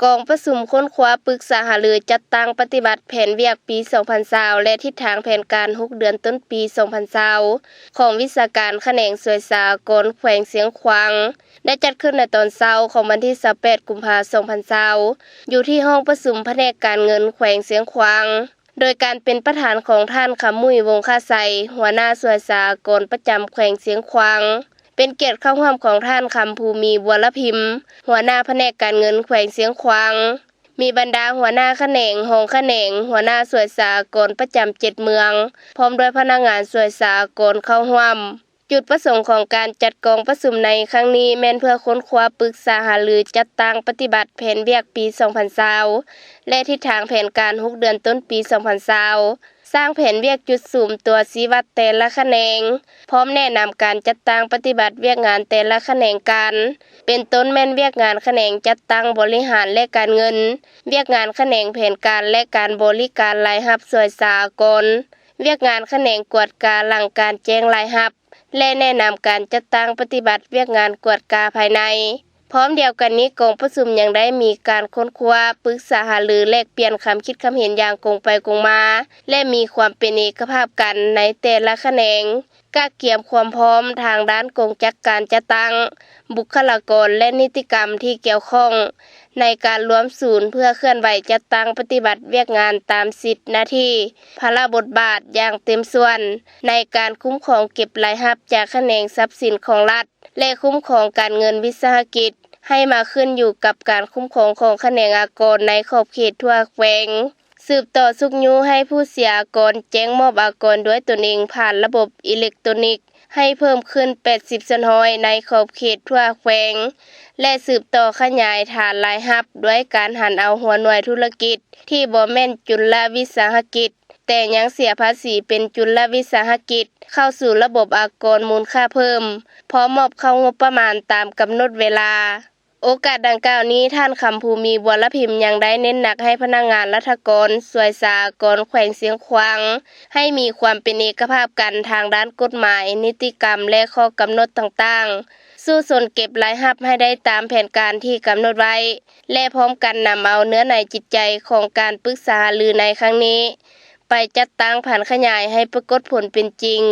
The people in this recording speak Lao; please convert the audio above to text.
ກອງປະຊຸມຄົ້ນຄວ້າປຶກສາຫາລືຈັດຕັ້ງປະຕິບັດແຜນວຽກປີສອງພັນຊາວ ແລະ ທິດທາງແຜນການຫົກເດືອນຕົ້ນປີສອງພັນຊາວ ຂອງວິຊາການຂະແໜງສ່ວຍສາອາກອນແຂວງຊຽງຂວາງ ໄດ້ຈັດຂຶ້ນໃນຕອນເຊົ້າຂອງວັນທີຊາວແປດ ກຸມພາ ສອງພັນຊາວ ຢູ່ທີ່ຫ້ອງປະຊຸມພະແນກການເງິນແຂວງຊຽງຂວາງ ໂດຍການເປັນປະທານຂອງທ່ານ ຄຳມຸ້ຍ ວົງຄາໄຊ ຫົວໜ້າສ່ວຍສາອາກອນປະຈຳແຂວງຊຽງຂວາງ, ເປັນກຽດເຂົ້າຮ່ວມຂອງທ່ານ ຄຳພູມີ ບົວລະພິມ ຫົວໜ້າພະແນກການເງິນແຂວງຊຽງຂວາງ, ມີບັນດາຫົວໜ້າຂະແໜງ, ຮອງຂະແໜງ, ຫົວໜ້າສ່ວຍສາອາກອນປະຈຳເຈັດເມືອງ ພ້ອມດ້ວຍພະນັກງານສ່ວຍສາອາກອນເຂົ້າຮ່ວມ. ຈຸດປະສົງຂອງການຈັດກອງປະຊຸມໃນຄັ້ງນີ້ ແມ່ນເພື່ອຄົ້ນຄວ້າປຶກສາຫາລືຈັດຕັ້ງປະຕິບັດແຜນວຽກປີສອງພັນຊາວ ແລະ ທິດທາງແຜນການຫົກເດືອນຕົ້ນປີສອງພັນຊາວ, ສ້າງແຜນວຽກຈຸດສຸມຕົວຊີ້ວັດແຕ່ລະຂະແໜງ, ພ້ອມແນະນຳການຈັດຕັ້ງປະຕິບັດວຽກງານແຕ່ລະຂະແໜງການ, ເປັນຕົ້ນແມ່ນວຽກງານຂະແໜງຈັດຕັ້ງບໍລິຫານ ແລະ ການເງິນ, ວຽກງານຂະແໜງແຜນການ ແລະ ການບໍລິການລາຍຮັບສ່ວຍສາອາກອນ, ວຽກງານຂະແໜງກວດກາຫຼັງການແຈ້ງລາຍຮັບ ແລະ ແນະນຳການຈັດຕັ້ງປະຕິບັດວຽກງານກວດກາພາຍໃນ. ພ້ອມດຽວກັນນີ້, ກອງປະຊຸມຍັງໄດ້ມີການຄົ້ນຄວ້າ, ປຶກສາຫາລື, ແລກປ່ຽນຄຳຄິດຄຳເຫັນຢ່າງກົງໄປກົງມາ ແລະ ມີຄວາມເປັນເອກະພາບກັນໃນແຕ່ລະຂະແໜງ, ກະກຽມຄວາມພ້ອມທາງດ້ານກົງຈັກການຈັດຕັ້ງ, ບຸກຄະລາກອນ ແລະ ນິຕິກຳທີ່ກ່ຽວຂ້ອງ ໃນການລວມສູນເພື່ອເຄື່ອນໄຫວຈັດຕັ້ງປະຕິບັດວຽກງານຕາມສິດໜ້າທີ່, ພາລະບົດບາດຢ່າງເຕັມສ່ວນ ໃນການຄຸ້ມຄອງເກັບລາຍຮັບຈາກຂະແໜງຊັບສິນຂອງລັດ ແລະ ຄຸ້ມຄອງການເງິນວິສາຫະກິດ ໃຫ້ມາຂຶ້ນຢູ່ກັບການຄຸ້ມຄອງຂອງຂະແໜງອາກອນໃນຂອບເຂດທົ່ວແຂວງ. ສືບຕໍ່ຊຸກຍູ້ໃຫ້ຜູ້ເສຍອາກອນແຈ້ງມອບອາກອນດ້ວຍຕົນເອງຜ່ານລະບົບອີເລັກໂຕນິກ ໃຫ້ເພີ່ມຂຶ້ນແປດສິບສ່ວນຮ້ອຍໃນຂອບເຂດທົ່ວແຂວງ ແລະ ສືບຕໍ່ຂະຫຍາຍຖານລາຍຮັບດ້ວຍການຫັນເອົາຫົວໜ່ວຍທຸລະກິດທີ່ບໍ່ແມ່ນຈຸນລະວິສາຫະກິດ ແຕ່ຍັງເສຍພາສີເປັນຈຸນລະວິສາຫະກິດ ເຂົ້າສູ່ລະບົບອາກອນມູນຄ່າເພີ່ມ, ພ້ອມມອບເຂົ້າງົບປະມານຕາມກຳນົດເວລາ. ໂອກາດດັ່ງກ່າວນີ້, ທ່ານ ຄຳພູມີ ບົວລະພິມ ຍັງໄດ້ເນັ້ນໜັກໃຫ້ພະນັກງານລັດຖະກອນ, ສ່ວຍສາອາກອນແຂວງຊຽງຂວາງ ໃຫ້ມີຄວາມເປັນເອກະພາບກັນທາງດ້ານກົດໝາຍ, ນິຕິກຳ ແລະ ຂໍ້ກຳນົດຕ່າງໆ, ສູ້ຊົນເກັບລາຍຮັບໃຫ້ໄດ້ຕາມແຜນການທີ່ກຳນົດໄວ້ ແລະ ພ້ອມກັນນຳເອົາເນື້ອໃນຈິດໃຈຂອງການປຶກສາຫາລືໃນຄັ້ງນີ້ ໄປຈັດຕັ້ງຜັນຂະຫຍາຍໃຫ້ປາກົດຜົນເປັນຈິງ.